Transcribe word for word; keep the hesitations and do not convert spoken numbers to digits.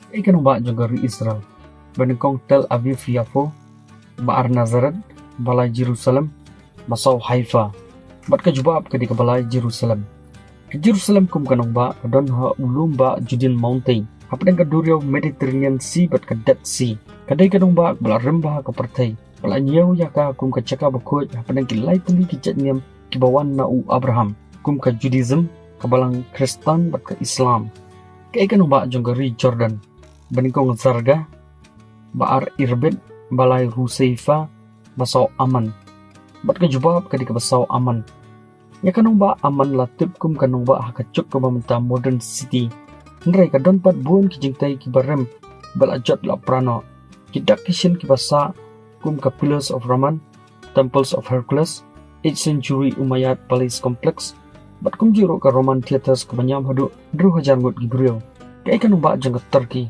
Kaei ka nongbah jong ka ri Israel? Ba nyngkong Tel Aviv Yafo, ba ar Nazareth, ba lai Jerusalem, ba saw Haifa. Bad ka jubab ka dei ka ba lai Jerusalem. Ka Jerusalem kum ka nongbah ka don ha u lum bah Judean Mountain, hapdeng ka duriaw Mediterranean Sea bad ka Dead Sea. Ka dei ka nongbah ba la rim bha ka pyrthei, ba la ñiew ïa ka kum ka jaka bakhuid hapdeng ki lai tylli ki jait niam kiba wan na u Abraham, kum ka Judaism, ka balang Khristan bad ka Islam. Kaei ka nongbah jong ka ri Jordan? Ba nyngkong Zarga, ba ar Irbit, ba lai Ruseifa, ba saw Amman. Bad ka jubab ka dei ka ba saw Amman. Ïa ka nongbah Amman la tip kum ka nongbah ha ka juk kaba mynta modern city. Hynrei ka don pat bun ki jingtei kiba rim ba la jot la pra noh. Ki dak ki shin kiba sah kum ka Pillars of Roman, Temples of Hercules, eighth century Umayyad Palace Complex, bad kumjuh ruh ka Roman Theatres kaba ñiam haduh hynriew hajar ngut ki briew. Kaei ka nongbah jong ka Turkey?